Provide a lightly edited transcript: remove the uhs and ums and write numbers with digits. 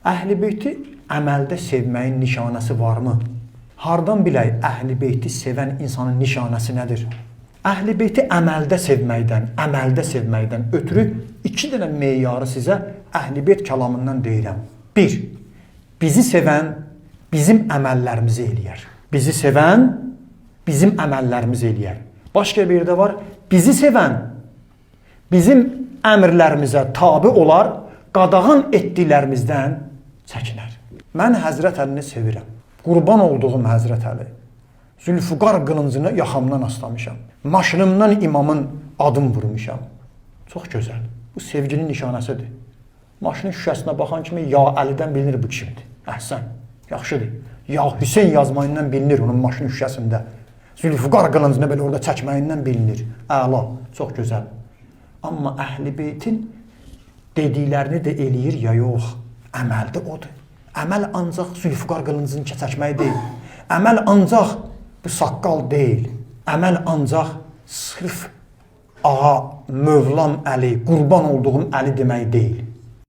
Əhl-i Beyti əməldə sevməyin nişanəsi varmı? Hardan bilək Əhl-i Beyti sevən insanın nişanəsi nədir? Əhl-i Beyti əməldə sevməkdən ötürü iki dənə meyarı sizə Əhl-i Beyt kəlamından deyirəm. Bir, bizi sevən bizim əməllərimizi eləyər. Bizi sevən bizim əməllərimizi eləyər. Başqa bir yerdə var, bizi sevən bizim əmrlərimizə tabe olar, qadağan etdiklərimizdən çəkinər. Mən Həzrət Əlini sevirəm. Qurban olduğum Həzrət Əli. Zülfüqar qılıncını yaxamdan aslamışam. Maşınımdan imamın adını vurmuşam. Çox gözəl. Bu sevginin nişanəsidir. Maşının şüşəsinə baxan kimi Ya Əlidən bilinir bu kimdir. Əhsən. Yaxşıdır. Ya Hüseyn yazmayından bilinir onun maşının şüşəsində. Zülfüqar qılıncını belə orada çəkməyindən bilinir. Əla, çox gözəl. Amma Əhl-i Beytin dediklərini də eləyir ya yox? Əməldə odur. Əməl ancaq Zülfüqar qılıncını çəkmək deyil. Əməl ancaq bu saqqal deyil. Əməl ancaq sırf ağa, Mövlam Əli, qurban olduğum Əli demək deyil.